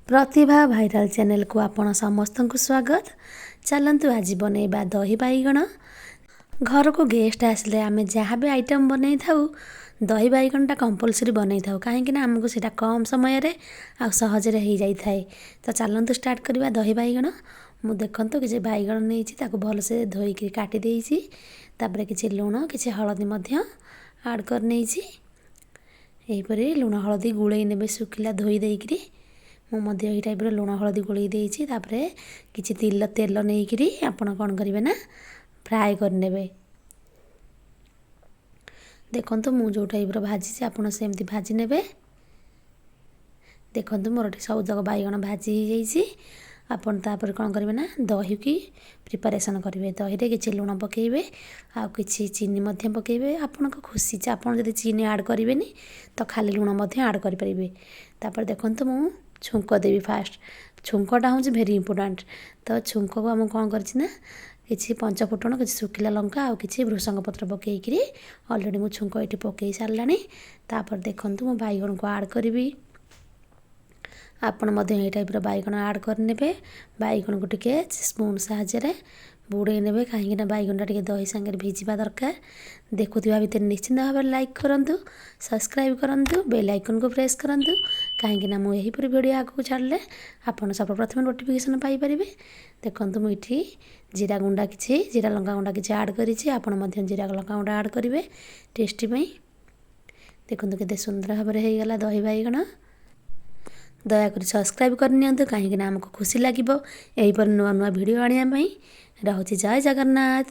ପ୍ରତିଭା viral ଚ୍ୟାନେଲକୁ ଆପଣ ସମସ୍ତଙ୍କୁ ସ୍ୱାଗତ। ଚାଲନ୍ତୁ ଆଜି ବନେଇବା ଦହି ବାଇଗଣ। ଘରକୁ ଗେଷ୍ଟ ଆସିଲେ ଆମେ ଯାହା ବି ଆଇଟମ୍ ବନେଇଥାଉ, ଦହି ବାଇଗଣଟା କମ୍ପଲସରି ବନେଇଥାଉ, କାହିଁକିନା ଆମକୁ ସେଇଟା କମ୍ ସମୟରେ ଆଉ ସହଜରେ ହେଇଯାଇଥାଏ। ତ ଚାଲନ୍ତୁ ଷ୍ଟାର୍ଟ କରିବା ଦହି ବାଇଗଣ। ମୁଁ ଦେଖନ୍ତୁ କିଛି ବାଇଗଣ ନେଇଛି, ତାକୁ ଭଲସେ ଧୋଇକି କାଟି ଦେଇଛି। ତାପରେ କିଛି ଲୁଣ, କିଛି ହଳଦୀ ମଧ୍ୟ ଆଡ଼୍ କରିନେଇଛି। ଏହିପରି ଲୁଣ ହଳଦୀ ଗୋଳେଇ ନେବେ ଶୁଖିଲା ଧୋଇ ଦେଇକିରି। ମୁଁ ମଧ୍ୟ ଏହି ଟାଇପ୍ର ଲୁଣ ହଳଦୀ ଗୋଳେଇ ଦେଇଛି। ତାପରେ କିଛି ତେଲ ନେଇକିରି ଆପଣ କ'ଣ କରିବେ ନା ଫ୍ରାଏ କରିନେବେ। ଦେଖନ୍ତୁ, ମୁଁ ଯେଉଁ ଟାଇପ୍ର ଭାଜିଛି, ଆପଣ ସେମିତି ଭାଜି ନେବେ। ଦେଖନ୍ତୁ, ମୋର ଏଠି ସବୁତକ ବାଇଗଣ ଭାଜି ହେଇଯାଇଛି। ଆପଣ ତାପରେ କ'ଣ କରିବେ ନା ଦହିକି ପ୍ରିପାରେସନ୍ କରିବେ। ଦହିରେ କିଛି ଲୁଣ ପକାଇବେ ଆଉ କିଛି ଚିନି ମଧ୍ୟ ପକାଇବେ। ଆପଣଙ୍କ ଖୁସି, ଆପଣ ଯଦି ଚିନି ଆଡ଼୍ କରିବେନି ତ ଖାଲି ଲୁଣ ମଧ୍ୟ ଆଡ଼୍ କରିପାରିବେ। ତାପରେ ଦେଖନ୍ତୁ, ମୁଁ ଛୁଙ୍କ ଦେବି ଫାଷ୍ଟ। ଛୁଙ୍କଟା ହେଉଛି ଭେରି ଇମ୍ପୋର୍ଟାଣ୍ଟ। ତ ଛୁଙ୍କକୁ ମୁଁ କ'ଣ କରିଛି ନା କିଛି ପଞ୍ଚ ଫୁଟଣ, କିଛି ଶୁଖିଲା ଲଙ୍କା ଆଉ କିଛି ଭୃସଙ୍ଗ ପତ୍ର ପକାଇକିରି ଅଲରେଡ଼ି ମୁଁ ଛୁଙ୍କ ଏଠି ପକାଇ ସାରିଲାଣି। ତାପରେ ଦେଖନ୍ତୁ, ମୁଁ ବାଇଗଣକୁ ଆଡ଼୍ କରିବି। ଆପଣ ମଧ୍ୟ ଏଇ ଟାଇପ୍ର ବାଇଗଣ ଆଡ଼୍ କରିନେବେ। ବାଇଗଣକୁ ଟିକେ ସ୍ପୁନ୍ ସାହାଯ୍ୟରେ ବୁଡ଼େଇ ନେବେ, କାହିଁକିନା ବାଇଗଣଟା ଟିକେ ଦହି ସାଙ୍ଗରେ ଭିଜିବା ଦରକାର। ଦେଖୁଥିବା ଭିତରେ ନିଶ୍ଚିନ୍ତ ଭାବରେ ଲାଇକ୍ କରନ୍ତୁ, ସବସ୍କ୍ରାଇବ୍ କରନ୍ତୁ, ବେଲ୍ ଆଇକନ୍କୁ ପ୍ରେସ୍ କରନ୍ତୁ, କାହିଁକିନା ମୁଁ ଏହିପରି ଭିଡ଼ିଓ ଆଗକୁ ଛାଡ଼ିଲେ ଆପଣ ସର୍ବପ୍ରଥମେ ନୋଟିଫିକେସନ୍ ପାଇପାରିବେ। ଦେଖନ୍ତୁ, ମୁଁ ଏଠି ଜିରା ଗୁଣ୍ଡ କିଛି, ଜିରା ଲଙ୍କା ଗୁଣ୍ଡ କିଛି ଆଡ଼୍ କରିଛି। ଆପଣ ମଧ୍ୟ ଜିରା ଲଙ୍କା ଗୁଣ୍ଡ ଆଡ଼୍ କରିବେ ଟେଷ୍ଟି ପାଇଁ। ଦେଖନ୍ତୁ, କେତେ ସୁନ୍ଦର ଭାବରେ ହେଇଗଲା ଦହି ବାଇଗଣ। ଦୟାକରି ସବସ୍କ୍ରାଇବ୍ କରିନିଅନ୍ତୁ, କାହିଁକିନା ଆମକୁ ଖୁସି ଲାଗିବ ଏହିପରି ନୂଆ ନୂଆ ଭିଡ଼ିଓ ଆଣିବା ପାଇଁ। ରହୁଛି, ଜୟ ଜଗନ୍ନାଥ।